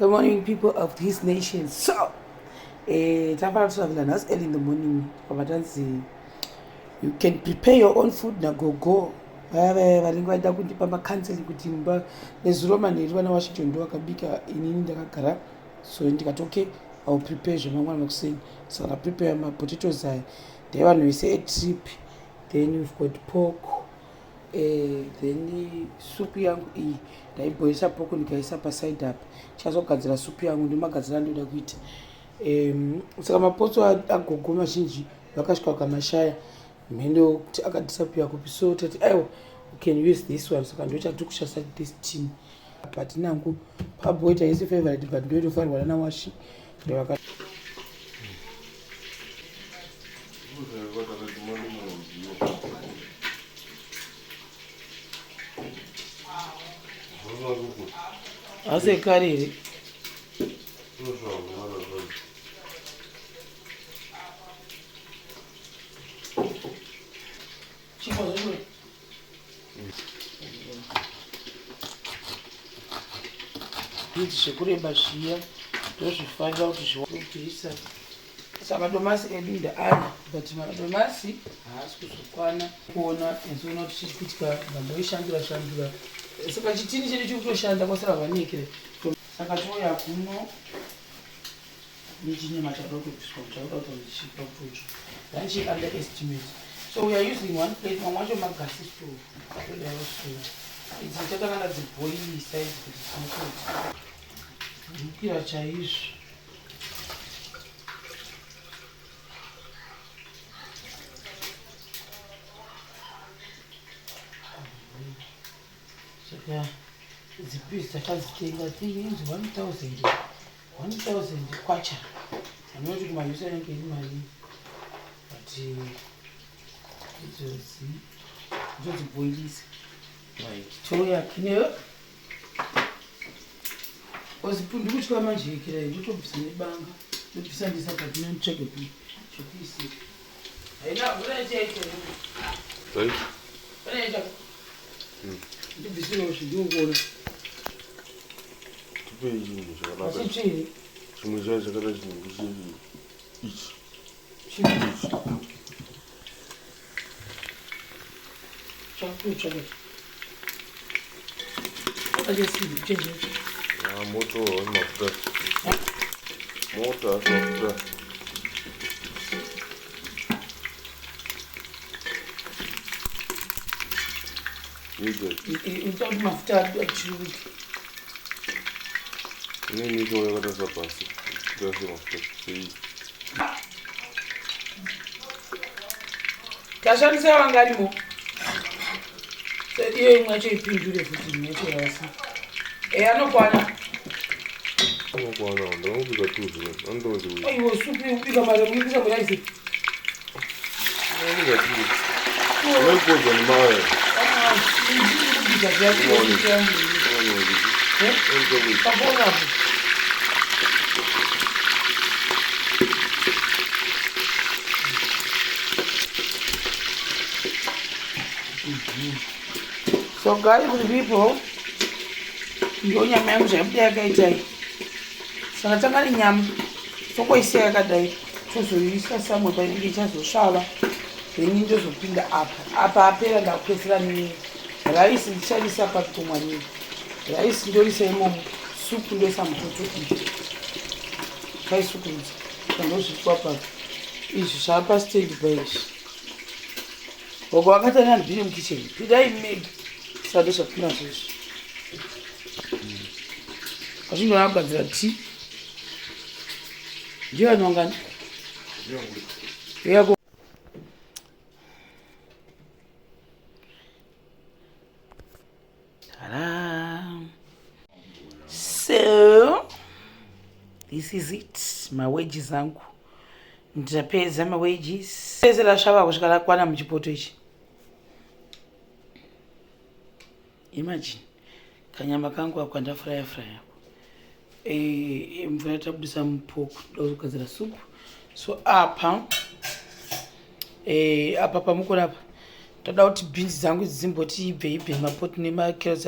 Good morning, people of this nation. So, tafara kutravela nhasi early in the morning. Pavatanzi, you can prepare your own food nagogo. Vaya vaya vanenge vaida kundipa macounseling kuti mumba nezuro manheru vana Washington ndo vakabika, inini ndakagara. So ndikati okay, I will prepare zvemangwana makuseni. Saka ndaprepare mapotatoes aya ndevanhu vese etrip. Then we've got pork. Then supu yangu iyi ndaibhoisa pork ndikaisa paside apa. Chazogadzira supu yangu ndimagadzira ndoda kuita. Saka mapotso agogo mazhinji vakasvika vakamashaya mhendo kuti akadisappear kupi, so tati aiwa, we can use this one. Saka ndo chatiri kushandisa this team, but nangu paboita isi favorite, but ndoitofanirwa nanawashi ndovaka. Asi ekare here? Chingwa zvacho. Idzi zvekureba zviya ndozvifarira kuti zviwabvisa. Saka madomasi edu ndaaya, but madomasi haasi kuzokwana kuona enzoona kuti chiri kuitika. Ndamboishandura shandura, saka chitini chedu chiri kutoshanda kwasara vanekere. Saka touya kuno nechinyama chada kutobviswa, chakuda kutochipa kutocho ranchi underestimate. So we are using one plate, mamwe acho magasi stove todaro. So idzi chatanga ndadzibhoilisa idzi kuti dzinyatsodikira chaizvo. Saka dzipisi takadzitenga tinzi 1000 1000 kwacha. Anoti kumaUS anenge iri mari, but idzodzi ndodzibhoilisa. Right, touya kine ozipundu kutya manje ndotobvisa nebanga, ndobvisa ndisa patine nditsvage chekuisira. Haina mvura ichaita. Right? Pane ndibvisirewo zvindikuona. Tipei chinhu chakanaka. Achitsviri. Chimwe chacho chakada chinhu chii ichi. Ichi. Chakutsvaka akachesidi chenjecho. Ah, moto hausi mafuta. Moto hausi mafuta. Ije. Ita kuti mafuta achiruke. Ine mito yakatarisa pasi. Kuita mafuta. Sei. Tashandisa vanganimo iyo imwe yacho ipindure futi, imwe yacho yasi e anokwana. Anokwana, ndakangobika tu zvino. Andozi uyu. Aiwo, supu yekubika mari kuibika muraisi. Ndakangobika tu. Unoikodza nemaya. Kubika zvayangu. Pakonapo. So guys, good people, ndo nyama yangu zvayabuda yakaitai. Saka tanga nenyama tongoisiya yakadai, tozoiisa samwe painenge ichazosvava, then ndozopinda apa. Apa apera, ndakupedzisira neraisi. Ndicharisa pakumwa nei raisi, ndorisa imomo. Supu ndoisa mupoto iyi kaisukurudza ndozvitwa papa. Izvi zvapa stand by izvi. Gogo vakatanya ndiri mukitchen, pindai mega. Saka ndozvatinazvo izvi. Vachindoona kugadzira tea, ndiyo vanongani yako. Ta-da! So this is it, mawages angu ndapedza mawages ese rasvava kusvika rakwana muchipoto ichi. Imagine kanyama kangu ako kandafuraya furaya ako. Mvura tabudisa mupork, toda kugadzira supu. So apa apa pamukona apa toda kuti bhinzi dzangu idzi dzimboti ibve ibve, mapoti nemacarrots.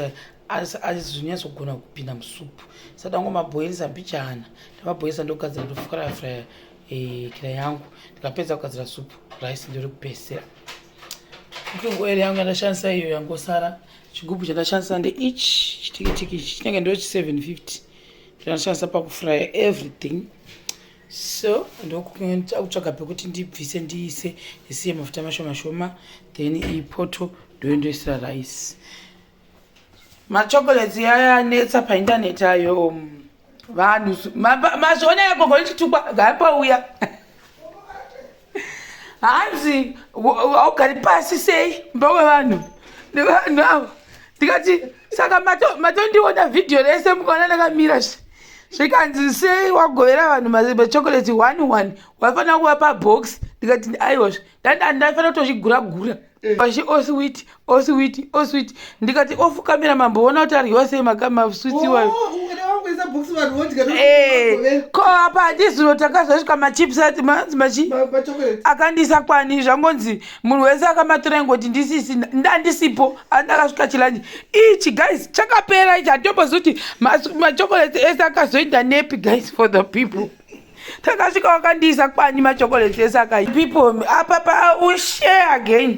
Azonyatsogona kupinda musupu. Saka ndangomabhoilisa mbichana, ndamabhoilisa, ndogadzira, ndofraya fraya kira yangu. Ndikapedza kugadzira supu, rice ndori kupesera. Cooking oil yangu yandashandisa iyo yangosara. Chigubhu chandashandisa ndeichi chitikitiki ichi, chinenge ndo chi 750, ndandashandisa pakufraya everything. So ndokutsvaga pekuti ndibvise, ndiise, ndisiye mafuta mashoma shoma, then iyi poto ndoendoisira rice. Machocolates yayanetsa paindaneti ayo. Vanhu mazviona yagogo ichitukwa gapauya, hanzi haugari pasi sei mumba wevanhu nevanhu avo. Ndikati saka matondiona vhidhiyo rese mukaona ndakamira, zvikanzi sei wagovera vanhu machocolate one one, waifanira kuvapa box. Ndikati aiwazve, ndaifanira kutochigura gura pashi, osweet osweet osweet. Ndikati off camera mamboona kuti aryiwa sei masweets iwayo. Ko apa handizuro takazosvika machips ati manzi machi akandisa kwani, zvangonzi munhu wese akamatora, ingoti ndisisi ndandisipo andakasvika chilunch ichi guys chakapera ichi. Handitombozivi kuti machocolate ese akazoenda nepi. Guys, for the people, takasvika wakandiisa kwani machocolate ese akai people apa pa ushare again.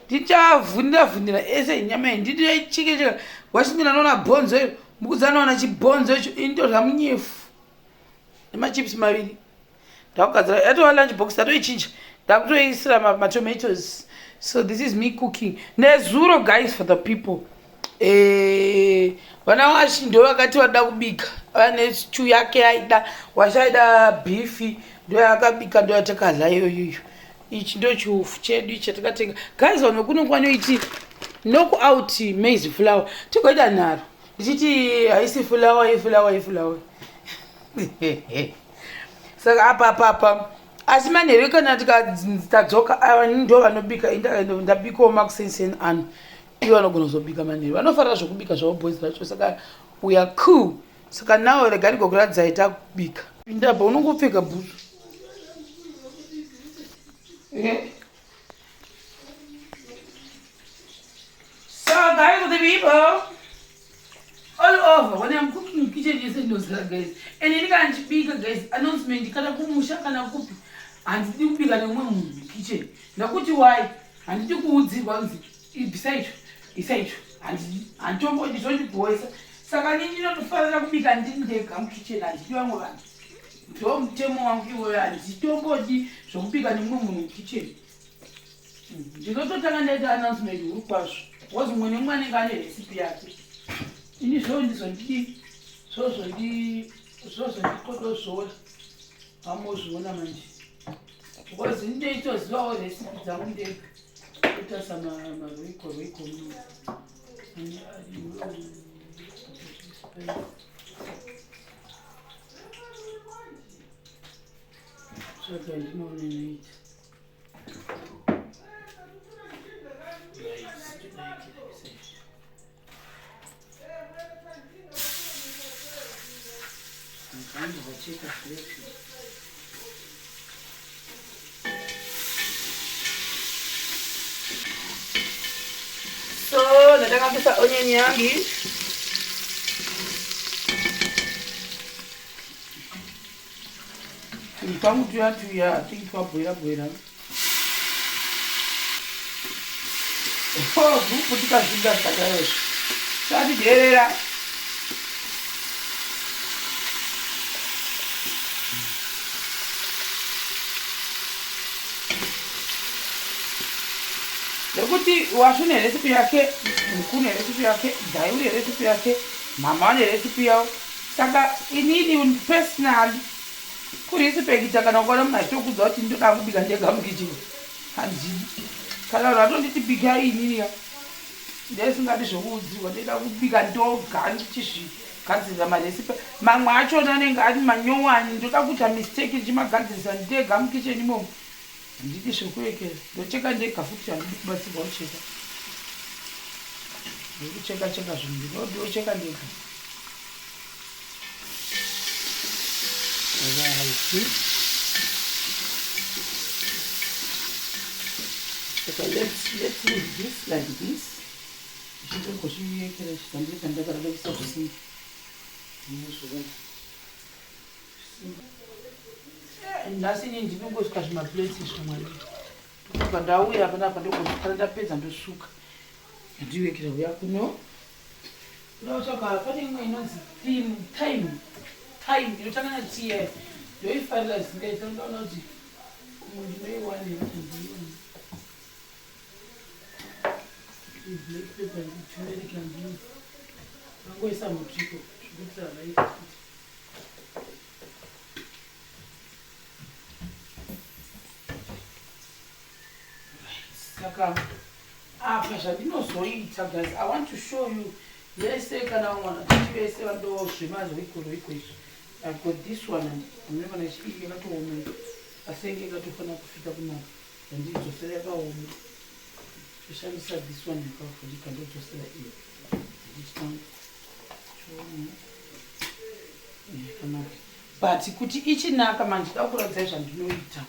Ndichavhunira vhunira ese nyama iyi, nditichike chika wachindina noona bhonzo iyo, mukudzanoona chibhonzo icho, indorya munyefu nemachips maviri. Ndakugadzira yatova lunch box, ndatoichinja, ndakutoisira matomatoes. So this is me cooking nezuro guys, for the people. Vana washi ndo vakati vada kubika, vane stew yake aida, washaida beef, ndo yakabika, ndo yatakadla iyoyoyo. Ichi ndo chiufu chedu chatakatenga guys. Vanhu vekuno kwanoiti knock out maize flour, tigoita nharo ndichiti haisi flour, iflour, iflour. Saka apa apa asi manheru kana tadzoka, ava ndo vanobika. Ndabikawo makusenseni ano, ivo vanogona kuzobika manheru, vanofarira zvokubika zvavo boys vacho. Saka we are cool. Saka now rega ndigokuratidzai takubika. Ndabva unongopfeka bhutsu. So guys, the people all over, when I'm cooking kitchen yese ndinozara guys. And ini kana ndichibika guys, announcement, kana kumusha kana kupi, handidi kubika nemumwe munhu kitchen. Ndakuti why? Handidi kuudzirwa kunzi ibvisa icho, isa icho. Handidi, handitombodi, zvondibhoesa. Saka ini ndinotofarira kubika ndiri ndega mukitchen, handidi vamwe vanhu. Ndo mutemo wangu iwoyo, handitombodi zvokubika nemumwe munhu mukitchen. Ndinototanga ndaita announcement huru kwazvo, because mumwe nemumwe anenge ane recipe yake. Ini zvo ndizondidi zvozondikodozvora vamozviona manje, because ndinoitozivawo recipe dzangu ndega. Kuita samaRoyco, Royco muno. Tsvaga ndinoona inoita. Right, like it. Vanhu vacheka zvepi. So nataka kuisa onion yangu. Twangu tuya tuya, I think twabhoira bhoira. Oh, kuputika zvinga zvakadaro. Satiderera. Nekuti washu nerecipe yake, mukuru nerecipe yake, dhai nerecipe yake, mama nerecipe yavo. Saka inini personally kurespecta kana ukaona munhu achitokudza kuti ndoda kubika ndega mukicheni, handidi. Kana vanhu vatonditi bikai, inini ka ndesingadi zvokuudzirwa, ndoida kubika ndoga ndichizvigadzirira marecipe. Mamwe achona anenge ari manyowani, ndoda kuita mistake ndichimagadzirisa ndega mukicheni imomo. Handidi zvekuekera, ndocheka ndega futi, handidi kubatsirwa kucheka. Ndikucheka cheka zvinhu, ndinocheka ndega. Right. Okay, let's leave this like this. Ndingochiyekera chitambirika ndakarada kuisa zvisimba. Ndinozviona. Nhasi inini ndinongosuka zvimaplates izvo, mwari. Ndobva ndauya panapa, ndogosukana, ndapedza ndosuka. Ndiwekera uya kuno. Ndotsvaka pane imwe inonzi thin thyme. Thyme inotanga na T. Ndoifarira zvisingaiti. Ndaona kuti umwe ndinoiwana here, handiiwani. Black pepper, turmeric handii. Vangoisa mutsviko zvikuitira rice futi. Saka apa zvandinozoita, guys, I want to show you vese, kana vamwe vanhu vachiti vese vanodawo zvemazwiko rwiko izvi. I've got this one, munoona iyi yakatooma, asi yange yakatofanira kufita kunaka. Yandidzosera yakaoma, toshandisa this one yakavhurika, ndodzosera iyi. Ndichitanga yakanaka, but kuti ichinaka manje, da kuradzai zvandinoita.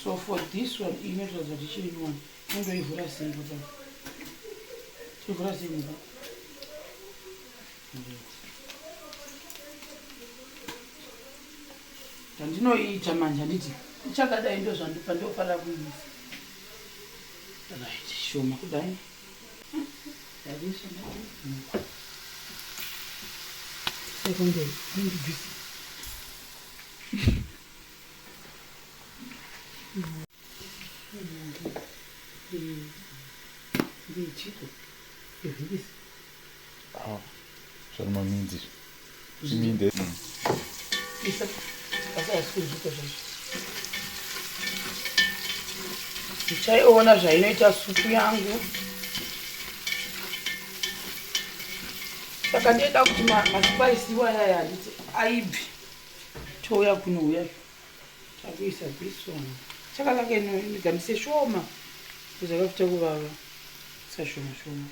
So for this one, iyi inotaridza kuti ichiri nyowani. Inondoivhura sei papa? Tivhura sei muka? Zvandinoiita manje, handiti ichakadai, ndo zvandipa ndofanira kuiisa right shoma kudai. Sekunge ndibvise. Ndechiko evhikisi. Ah, zvari maminzi, chiminde. Isa, asi haisi kuzviko zvacho. Ndichaiona zvainoita supu yangu. Saka ndinoda kuti maspice iwayaya, handiti aibvi, touya kunouya takuisa this one. Chakanaka, inogamise shoma zvakafuta kuvava. Isa shoma shoma.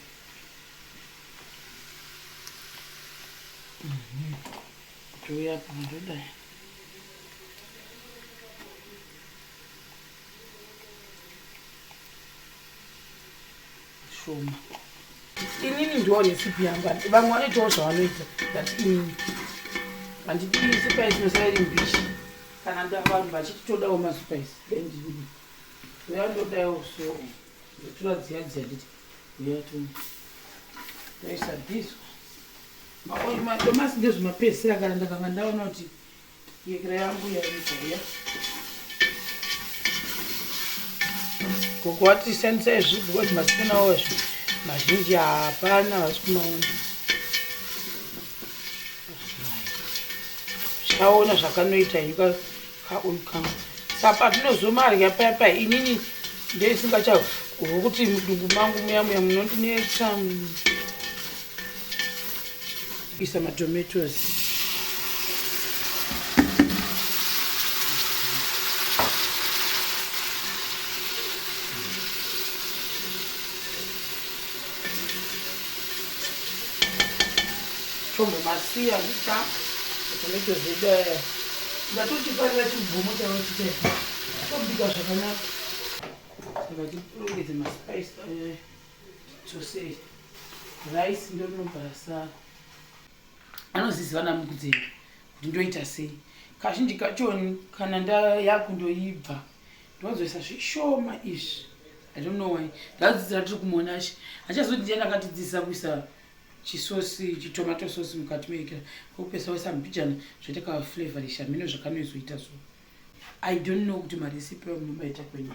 Touya pano, ndodai shoma. Inini ndiwo recipe yangu. Vamwe vanoitawo zvavanoita, but inini handidi spice inosara iri mbishi. Kana vanhu vachiti todawo maspice, then ndidi uya ndodawo. So ndotora dziya dziya, nditi uya toisa this madomasi. Ndezvemapedzisira kana ndakanga ndaona kuti yekera yangu yaibva. Gogo wati shandisai zvi because masipunu awo mazhinji hapana, vasi kumaona. Chaona zvakanoita yuka kauyu kangu. Saka patinozomarya paya paya, inini ndeisingacha kuti mudumbu mangu muya muya munondinetsa. Isa matomatoes. Chombomasiya ndita matomatoes edu aya. Ndatochifarira chibvumo chavachiita, chobika zvakanaka. Saka tirongedze maspice aya, dzosei rice, ndo rinobva rasara. Anoziziva namukudzei kuti ndoita sei. Kazhinji kachoni kana yakundoibva, ndonzoisa zvishoma izvi. I don't know why. Ndadzidzira tiri kuMonash. Hachazoti ndiye ndakatidzidzisa kuisa chisosi, chitomato sauce mukati meikira kokupesa, waisa mbijana, zvoita kaflavorisha mino zvakanoizoita. So I don't know kuti marecipe amunomaita kwenyu,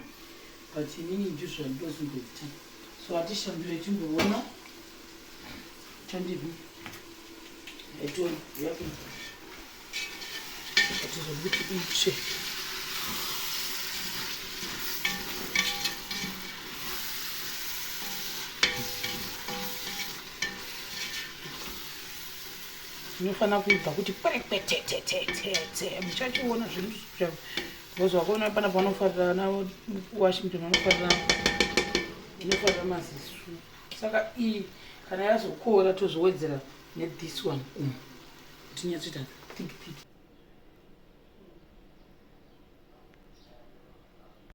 but inini ndizvo zvandinozongoita. So hatishandure, timboona chandidi aitoni yake atizokuti itsve. Inofanira kuibva kuti kwerekwetetetetete. Muchachiona zvinhu because vakaona pana panofarira na Washington, vanofarira, inofarira mazisu. Saka iyi kana yazokora, tozowedzera nethis one umu kuti nyatsoita thick thick.